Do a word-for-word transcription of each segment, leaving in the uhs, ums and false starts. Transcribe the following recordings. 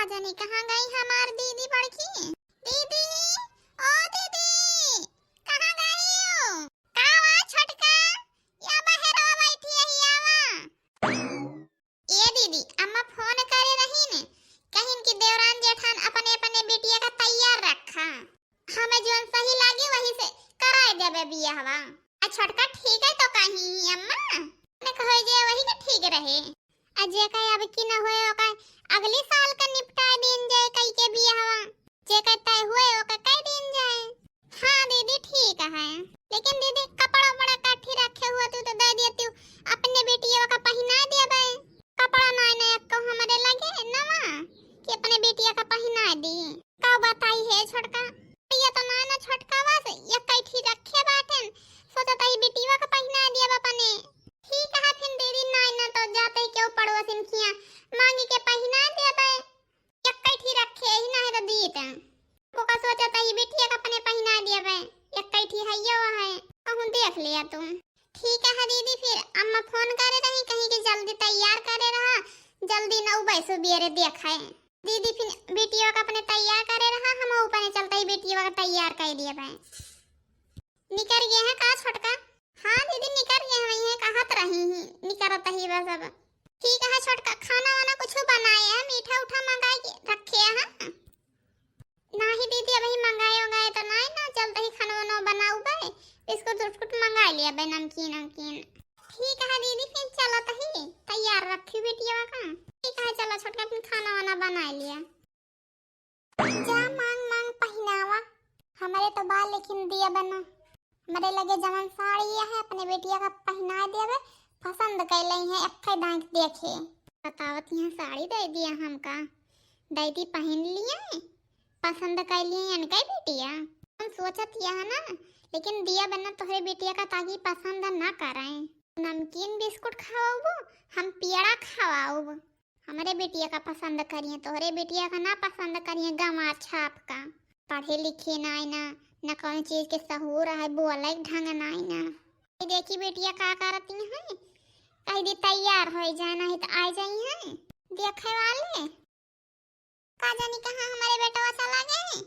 का जानी कहाँ गई हमार दीदी बड़की। दीदी, ओ दीदी, कहाँ गई हो? का हुआ छोटका? या बहरवा बैठी है, आवा। ए दीदी, अम्मा फोन करे रही ने, कहिन कि देवरान जेठान अपने अपने बिटिया का तैयार रखा, हमें जौन सही लागे वही से कराए देबे बियाहवा। आ छोटका ठीक है तो कहीं अम्मा ने कहो जे वही के ठीक रहे। आ जे कहे अब की न होए ओका अगली साल का निपटाए दिन जाए कई के बियाहवा, जे कहे तय हुए ओका कह दिन जाए। हाँ दीदी ठीक है, लेकिन दीदी कपड़ा उपड़ा काठी रखे हुआ तू तो दे दिया तू अपने बिटिया का पहना दिया बे। कपड़ा नाय ना एको हमरे लगे नवा कि अपने बिटिया का पहना दी। का बताई है छोटका, ये तो नाय ना छोटका बस ये कैठी रखे बाटेन, सोचत ही बिटिया का पहना दिया अपने। ठीक है फिर दीदी नाय ना तो जाते ही केहू पड़ोसिन किया मांगी के पहना दिया बे। एक्कै ठी रखे ही ना है तो दीत। ओका सोचत ही बिटिया का अपने पहिना दिया बे। एक्कै ठी है यो है। कहूँ देख लिया तू। ठीक है दीदी, फिर अम्मा फोन करे रही, कहीं कि जल्दी तैयार करे रहा, जल्दी नौ बजे सुबेरे देखाए। दीदी फिर बिटिया का अपने तैयार करे रहा, हम ऊपर चलते ही बिटिया का तैयार कर दिया बे। निकर गए हैं का छोटका? हाँ दीदी, निकर गए हैं, वही है, कहत रही ही, निकरत ही बस अब। ठीक है छोटका, खाना वाना कुछ बनाए हैं, मीठा उठा मंगाए के रखे हैं? नाही दीदी, अबही मंगाए उंगाए तो नाही ना, चलते ही खाना वाना बनाऊ बे, बिस्कुट उस्कुट मंगा लिया बे, नमकीन नमकीन। ठीक है दीदी, फिर चलत ही, तैयार रखी बिटिया का। ठीक है, चलो छोटका, फिर खाना वाना बना लिया। जा मांग मांग पहिनावा, हमरे तो बा लेकिन दिया बना। हमरे लगे जवन साड़ी है अपने बेटिया का पहिना देवे, पसंद कैले हैं, एक्के दांक देखे। बतावत यहाँ साड़ी दे दिया हमका, दे दी पहिन लिए, पसंद कैलिए इनके बेटिया। हम सोचत यह ना, लेकिन दिया बना तोहरे बेटिया का ताकि पसंद ना करे। नमकीन बिस्कुट खवाऊबो, हम पियड़ा खवाऊब। हमरे बिटिया का पसंद करिए, तोहरे बिटिया का ना पसंद करिए, गंवार छाप का। पढ़े लिखे नाई ना, न कौन चीज के सहूर है, बोले के ढंग नाई ना। ये देखी बिटिया का करती हैं, कह दी तैयार हो जाए, नहीं तो आ जाई हैं देखे वाले। का जानी कहाँ हमारे बेटवा चला गए,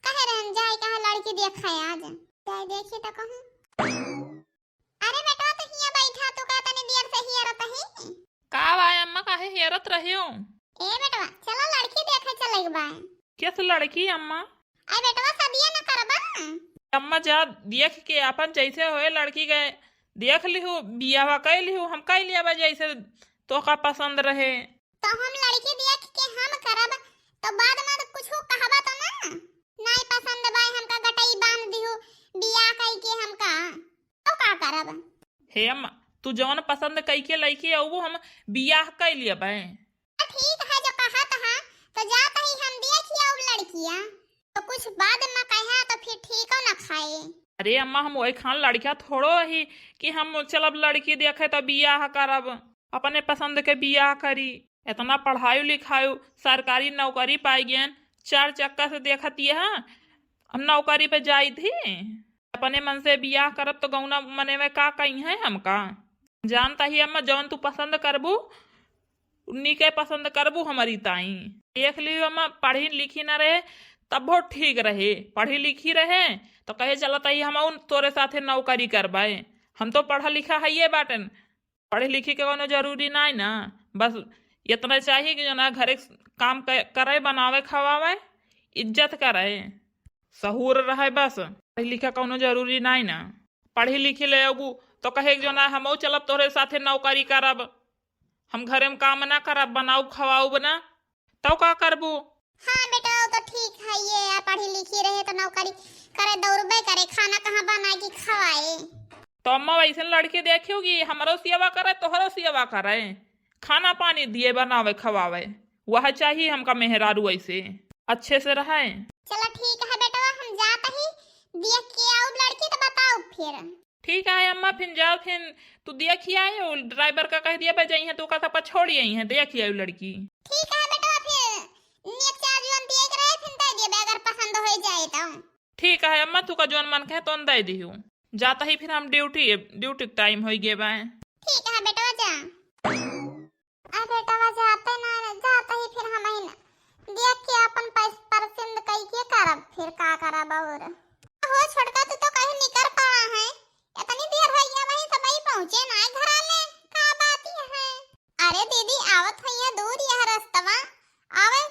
कहे रहन जाए कहाँ लड़की देखे आज, जाए देखी तो कहूँ। अरे बेटवा, तो हियां बैठा, तू का तनी देर से हेरत ही? का बा अम्मा, काहे हेरत रही हो? ए बेटवा, चला लड़की देखे चले के बा। किस लड़की अम्मा? अरे बेटवा, सदिया न करबा? अम्मा जा देख के आपन जैसे होए लड़की के देख लिहू, बियाह कई लिहू, हम कई लिया बा जैसे तोका पसंद रहे। तो हम लड़की देख के हम करब, तो बाद में तो कुछ कहबा तो ना? नाई पसंद बा, हमका गटई बांध दिहू, बियाह कई के हमका। तो का करब? हे अम्मा, तू जवन पसंद कई के लइके अउबू, हम बियाह कई लियबे। तो ठीक है, जो कहत हा, तो जात ही हम देख आउब लड़किया। तो कुछ बाद में कहा तो फिर ठीक हो ना खाए। अरे अम्मा, हम वही खान लड़किया थोड़ो ही कि हम चलब लड़की देखे तो बियाह करब, अपने पसंद के बियाह करी। इतना पढ़ायु लिखायु, सरकारी नौकरी पाई गयन, चार चक्का से देखत ये हाँ, हम नौकरी पे जाई थी। अपने मन से बियाह करब तो गौना मने में का कही है हमका? जानता ही अम्मा, जौन तू पसंद करबू, उन्हीं के पसंद करबू हमारी ताई। देख लियो अम्मा, पढ़ी लिखी ना रहे, तब बहुत ठीक रहे। पढ़ी लिखी रहे, तो कहे, "चलत ही हम तोरे साथे नौकरी करबाए।" हम तो पढ़ा लिखा है ये बाटन, पढ़े लिखे के कोनो जरूरी नाई ना, बस इतना चाहिए कि जो ना घरे काम क-, करे, बनावे, खवावे, इज्जत करे, सहूर रहे, बस। पढ़े लिखे कोनो जरूरी नाई ना। पढ़ी लिखी ले अबू तो कहे कि जो ना हमहू चलब तोहरे साथे नौकरी करब, हम घरे में काम ना करब, बनाउब खवाउब ना, तब का करबू? हाँ बेटा, वो तो ठीक है, ये आ पढ़ी लिखी रहे तो नौकरी करे दौड़बे करे, खाना कहाँ बनाए कि खवाए। तो अम्मा वैसन लड़की देखियो कि हमरो सेवा करे, तोहरो सेवा करे, खाना पानी दिए, बनावे खवावे, वह चाहिए हमका मेहरारू ऐसे अच्छे से रहे। चलो ठीक है बेटवा, हम जात ही देख के आउब लड़की तो बताउब फिर। ठीक है अम्मा, फिर जाओ, फिर तू देखिया है, वो ड्राइवर का कह दिया बे, जइहें तो ओका सबका छोड़ आई हैं, देखिया वो लड़की। ठीक है बेटवा, फिर नेक चार जौन दिए के रहे, फिर दे दिए बे, अगर पसंद हो जाए तो। ठीक है अम्मा, तू का जौन मन कहे तौन दे दियो। जाता ही फिर हम ड्यूटी, ड्यूटी टाइम हो गए बा। ठीक है बेटवा, जा। आ बेटवा, जाते ना, जाता ही फिर हम ही ना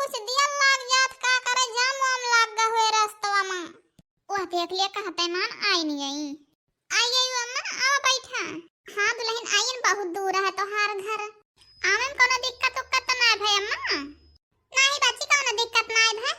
कुछ दिया लाग जात, का करे, जाम वाम लाग गा हुए रस्तवा मा। वह देख लिया, कहते मान आई नहीं आई। आई आई अम्मा, आवा बैठा। हाँ दुलहिन, आइन, बहुत दूर है तोहार घर। आवे में कोनो दिक्कत उक्कत तो ना भय अम्मा? नाही बच्ची, कोनो दिक्कत नाही भय।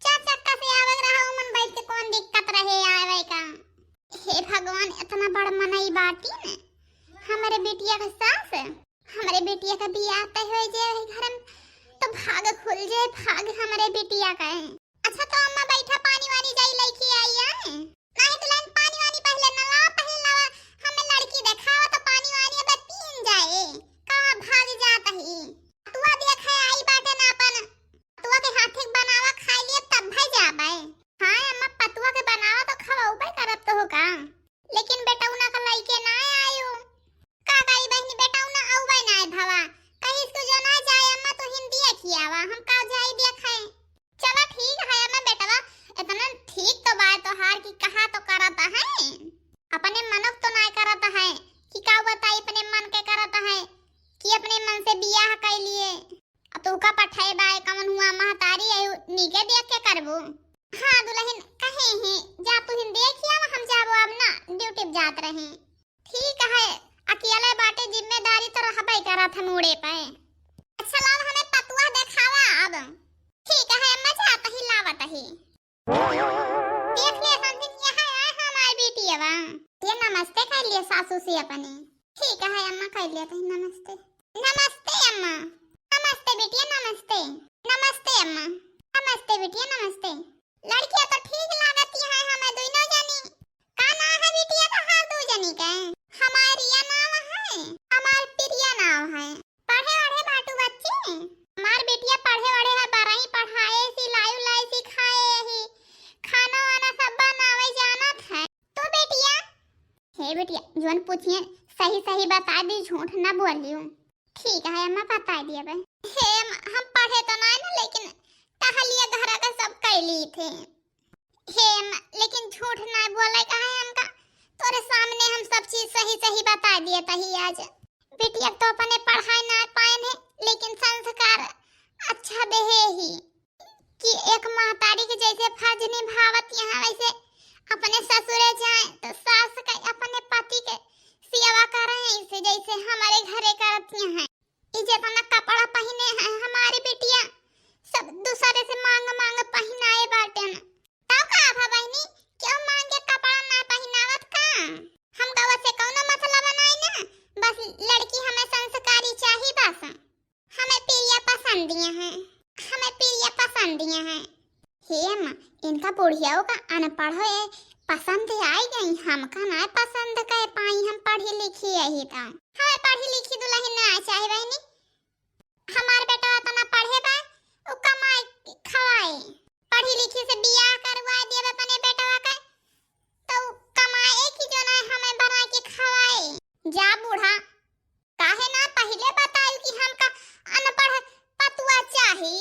चार चक्का से आवे रहा, उमन बैठ के कौन दिक्कत रहे आवे का? हे भगवान, इतना बड़ मनई बाटी न, हमरे बिटिया के सास, हमरे बिटिया का बियाह तय हो जाए घर में, तो भाग खुल जाए, भाग हमरे बिटिया का। अच्छा तो अम्मा बैठा, पानी वानी जाई लेके आई आए। नाही दुलहिन, पानी वानी पहिले न लावा, पहिले लावा हमें लड़की देखावा तो पानी वानी अब पीन जाए, कहाँ भाग जात ही। पतुआ देखे आई बाटे न अपन, पतुआ के हाथे के बनावा खाई लिए तब भाई जाबे। हाँ अम्मा, पतुआ के बनावा तो खवाउबे करब तो हो का, लेकिन बेटौना का लइके ना आयो। का करी बहिनी, बेटौना आउबे ना आए भवा, कहिस तू जो ना जाए अम्मा, तू हिंदिया खियावा, हम का जाई देखे। चला ठीक है अम्मा, बेटवा इतना ठीक तो बाय तोहार कि कहा तो करत है, अपने मनक तो ना करत है कि का बताई, अपने मन के करत है कि अपने मन से बियाह कर लिए। अब तू का पठाए बाय, कमन हुआ महतारी है, नीके देख के करबू। हाँ दुलहिन, कहे ही जा तू हिंदिया खियावा, हम जाबो अब ना, ड्यूटी पे जात रहे। ठीक है, अकेले बाटे, जिम्मेदारी तो रहबे करत है मूड़े पे। अच्छा लाओ हमें पतुआ देखावा अब। ठीक है अम्मा, जात ही लावत ही। देख ले समधिन, यहाँ आए हमार बिटिया बा। ये नमस्ते कर लिए सासू से अपने। ठीक है अम्मा, कर लिया तही नमस्ते। नमस्ते अम्मा। नमस्ते बिटिया, नमस्ते। नमस्ते अम्मा। नमस्ते बिटिया, नमस्ते। लड़किया तो ठीक लागत है हमें दोनों जनी। का नाम है बिटिया तोहार दू जनी के? हमार रिया नाम है, हमार प्रिया नाम है। पढ़े वढ़े बाटू बच्ची? हमार बिटिया पढ़े वढ़े है, बरई पढ़ाए, सिलाई उलाई सिखाए ही, खाना वाना सब बनावे जानत है। तो बेटिया? हे बेटिया, जौन पूछिए सही सही बता दी, झूठ ना बोलियो। ठीक है अम्मा, बता दिया बे। हे अम्मा, हम पढ़े तो ना ना, लेकिन टहलिया घर का सब कैली थे। हे अम्मा, लेकिन झूठ ना बोले का है हमका, तोरे सामने हम सब चीज सही सही बता दिए तही आज। बिटिया तो अपने पढ़ाई ना पाए ने, लेकिन संस्कार अच्छा देहे ही कि एक महतारी के जैसे फर्ज निभावत यहाँ, वैसे अपने ससुरे जाए तो सास के अपने पति के सेवा करें, ऐसे जैसे हमारे घरे करत यहाँ। ई जेतना कपड़ा पहिने है हमारी बिटिया, सब दूसरे से मांग मांग पहिनाए बाटेन। तब का भा बहिनी, केहू मांग के कपड़ा ना पहिनावत का? हम गवा से कौनो मतलब नाई ना, बस लड़की हमें संस्कारी चाही बस। हमें प्रिया पसंद है, हमें प्रिया पसंद है। हे अम्मा, इनका बुढ़ियाओ का अनपढ़ है, पसंद आई गई, हमका ना पसंद कर पाई, हम पढ़ी लिखी यही तो। हमें पढ़ी लिखी दुलहिन ना चाहे बहिनी, हमार बेटवा तो ना पढ़े बा, उ कमाए खवाए, पढ़ी लिखी से बियाह करवा दिए अपने बेटवा का, तो उ कमाए की जो ना हमें बना के खवाए। जा बूढ़ा, काहे ना पहिले बतायू कि हमका अनपढ़ पतुआ चाही?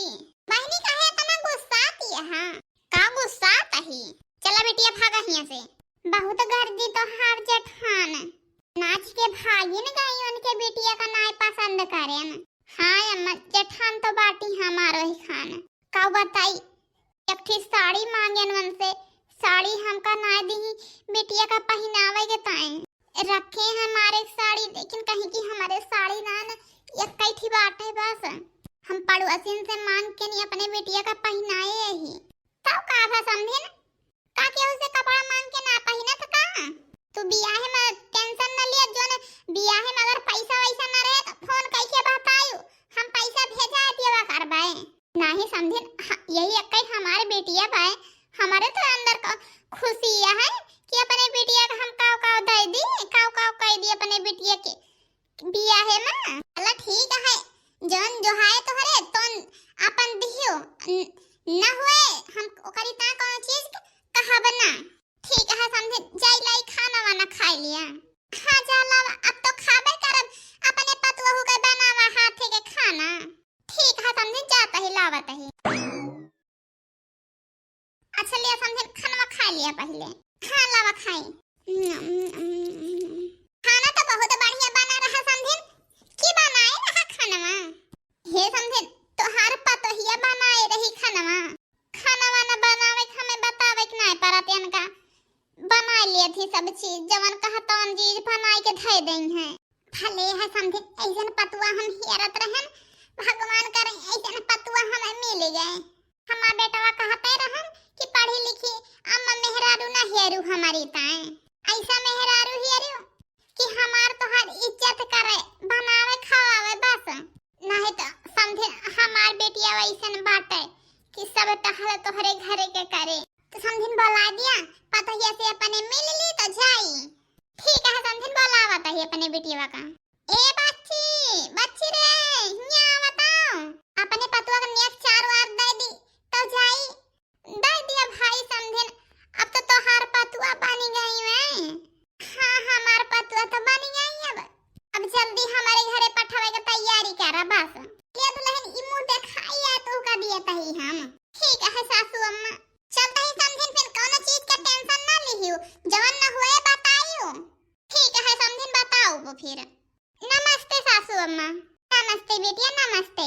बहिनी काहे इतना गुस्साती है? का गुस्सात ही? चला बिटिया भागा हियां से। बहुत गर्दी तोहार जेठान। नाच के भागिन गई उनके बिटिया का नाय पसंद करेन। हाँ अम्मा, जेठान तो बाटी हमारो ही खान। का बताई, एक ठी साड़ी मांगेन उनसे, साड़ी हमका ना दिही बिटिया का पहिनावे के ताई। रखे हैं हमारे साड़ी, लेकिन कहीं की हमारे साड़ी ना न, एक कई ठी बाटे बस। हम पड़ोसिन से मांग के नहीं अपने बिटिया का पहिनाए यही। तब का भा समधिन, का केहू से कपड़ा मांग के ना पहिनत का? तू बियाहे में tension न लिया, जोन बियाहे में अगर पैसा वैसा न रहे तो फोन कई के बतायू, हम पैसा भेजा देवा करबे। नाही समधिन, ह-, यही एक्कै हमारे बेटिया बाय, हमारे तो अंदर का खुशी यह है कि अपने बिटिया का हम काव काव दे दी, काव काव कह दी अपने बिटिया के बियाहे में। चला ठीक है, जौन जो है तोहरे तोन अपन दिहियो, न, न हुए हम ओकरी ता कौनो चीज के कहब ना। ठीक है समधिन, जाई लाई खाना वाना खाई लिया। हाँ जा लावा, अब तो खाबे करब, अपने पतोहू के बनावा हाथे के खाना। ठीक है समधिन, जात ही लावत ही। अच्छा लिया समधिन, खानवा खा लिया पहिले। हाँ लावा खाई। खाना तो बहुत बढ़िया बना रहा समधिन। की बनाए रहा खानवा? हे समधिन, तोहार पतोहिया बनाए चीज जवन कहा तवन चीज बनाई के धै देई हैं। भले है समधिन, ऐसन पतुआ हम हेरत रहन, भगवान करे ऐसन पतुआ हमें मिल गए। हमार बेटवा कहते रहन कि पढ़ी लिखी अम्मा मेहरारू ना हेरू हमारी ताए। ऐसा मेहरारू हेरू कि हमार तोहार इज्जत करे, बनावे खवावे बस। नहीं तो समधिन हमार बेटिया वैसन बाटे कि सब टहल तोहरे घरे के करे। तो समधिन बोला दिया, पतोहिया से अपने मिल ली तो जाई। ठीक है समधिन, बोलावत ही अपने बेटिया का। ए बच्ची, बच्ची रे, हियाँ आवत हो। अपने पतुआ के नेक चार वार दे दी तो जाई। दे दिया भाई समधिन, अब तो तोहार पतुआ बनी गई है। हाँ, हमार पतुआ तो बनी गई अब। अब जल्दी हमारे घरे पठावे के तैयारी करा बस। ले दुल्हन, ई मुंह देखाई है तो का दिया तही हम। ठीक है सासू अम्मा, चलता ही समधिन, फिर कौनो चीज के टेंशन ना लिहियो, जवन ना हुए बताइयो। ठीक है समधिन, बताओ वो फिर। नमस्ते सासू अम्मा। नमस्ते बेटिया, नमस्ते।